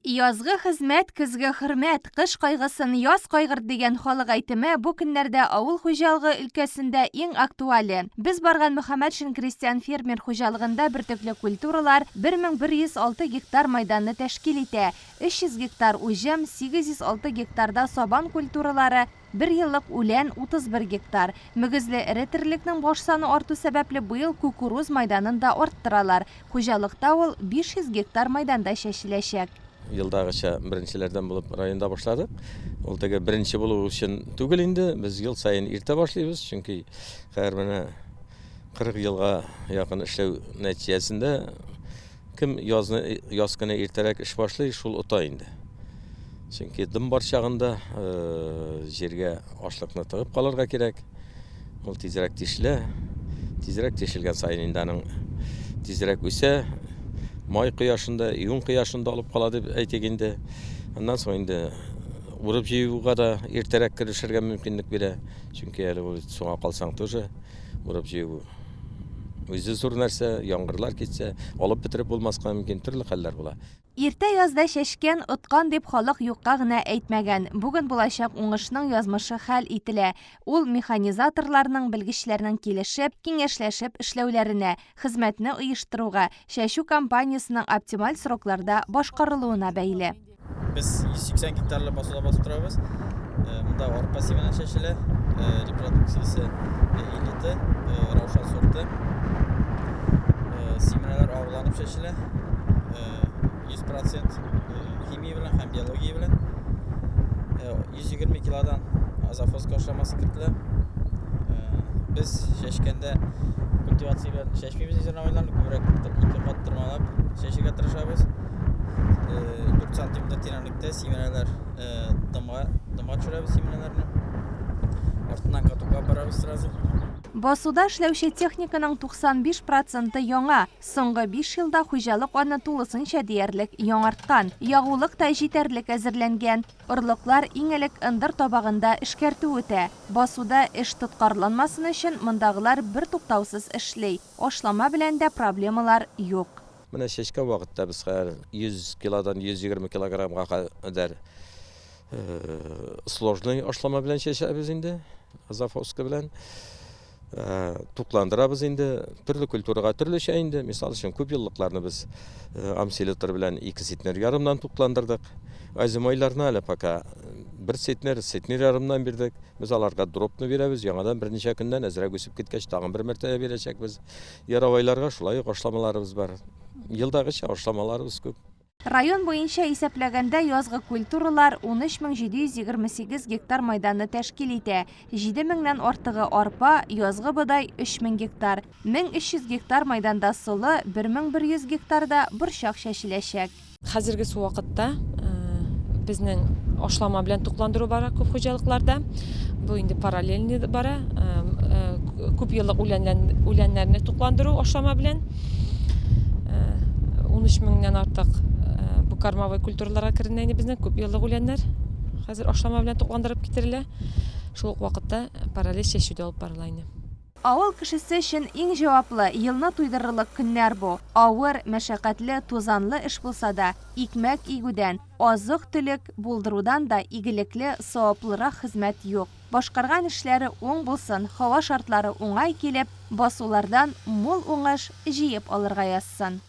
Язгы хезмәт, көзге хөрмәт, кыш кайгысын яз кайгырт дигән халык әйтеме бу көннәрдә авыл хуҗалыгы өлкәсендә иң актуале. Без барган Мөхәммәтшин крестьян-фермер хуҗалыгында бөртекле культуралар 1106 гектар майданны тәшкил итә, 300 гектар уҗым, 806 гектарда сабан культуралары, Бер еллык үлән, 31 гектар. Мөгезле эре терлекнең баш саны арту сәбәпле быел кукуруз майданын да арттыралар. Хуҗалыкта ул 500 гектар майданда чәчеләчәк. Елдагыча беренчеләрдән булып районда башладык. Ул теге беренче булу өчен түгел инде, без ел саен иртә башлыйбыз, чөнки хәзер менә 40 елга якын эшләү нәтиҗәсендә Кем язны, яз көне иртәрәк эш башлый, шул ота инде. Чөнки дым бар чагында җиргә ашлыкны тыгып калырга кирәк. Ул тизрәк тишелә. Тизрәк тишелгән саен инде аның тизрәк үсә. Май кояшында, июнь кояшында алып кала дип әйтик инде. Аннан соң инде урып җыюга да иртәрәк керешергә мөмкинлек бирә. Чөнки әле ул соңа калсаң тоже урып җыю Үзе зур нәрсә, яңгырлар китсә, алып бетереп булмаска мөмкин, төрле хәлләр була. Иртә язда чәчкән, откан дип халык юкка гына әйтмәгән. Бүген булачак уңышның язмышы хәл ителә. Ул механизаторларның, белгечләрнең килешеп, киңәшләшеп эшләүләренә, хезмәтне оештыруга, чәчү кампаниясенең оптималь срокларда башкарылуына бәйле. Без 180 гектарлы басуда басып торабыз. Э, монда арпа семена чәчелә, э, репродукциясе э, элита, раушан сорты. Семеналар агуланып чәчелә. 100% химия белән һәм биология белән. 120 килодан азофоска ашламасы кертелә. Без чәчкәндә культивация белән чәчмибез зерновойларны, күбрәк ике кат тырмалап чәчергә тырышабыз. 4 сантиметр тирәнлектә симерәләр дымга, дымга төшерәбез симерәләрне. Артыннан катокка барабыз сразу. Басуда эшләүче техниканың 95 проценты яңа. Соңгы биш елда хуҗалык аны тулысынча диярлек яңарткан. Ягулык та җитәрлек әзерләнгән. Орлыклар иң элек ындыр табагында эшкәртү үтә. Басуда эш тоткарланмасын өчен мондагылар бертуктаусыз эшли. Ашлама белән дә проблемалар юк. Менә чәчкән вакытта без хәзер 100 килодан 120 килограммга кадәр сложный ашлама белән чәчәбез инде, азофоска белән. Тукландырабыз инде, төрле культурага төрлечә инде. Мисал өчен, күп еллыкларны без амселитр белән 2 центнер ярымнан тукландырдык. Озимойларны әле пока 1 центнер, центнер ярымнан бирдек. Без аларга дробны бирәбез, яңадан берничә көннән әзрәк үсеп киткәч, тагын бер мәртәбә бирәчәкбез. Яровойларга шулай ук ашламаларыбыз бар. Елдагыча ашламаларыбыз күп. Район буенча исәпләгәндә, язгы культуралар 13728 гектар майданны тәшкил итә, 7 меңнән артыгы арпа, язгы бодай, 3000 гектар, 1300 гектар майданда солы, 1100 гектарда борчак чәчеләчәк. Хәзерге вакытта безнең ашлама белән тукландыру бара күп хуҗалыкларда. Бу инде параллельный бара. Күп еллык үләннәрне тукландыру ашлама белән. 13 меңнән артык бу кормовой культураларга керенә инде безнең күп еллык үләннәр. Хәзер ашлама белән тукландырып китерелә. Шул ук вакытта параллель чәчү дә алып барыла инде. Авыл кешесе өчен иң җаваплы, елны туйдырырлык көннәр бу. Авыр, мәшәкатьле, тузанлы эш булса да, икмәк игүдән, азык-төлек булдырудан да игелекле, саваплырак хезмәт юк. Башкарган эшләре уң булсын, һава шартлары уңай килеп, басулардан мул уңыш җыеп алырга язсын.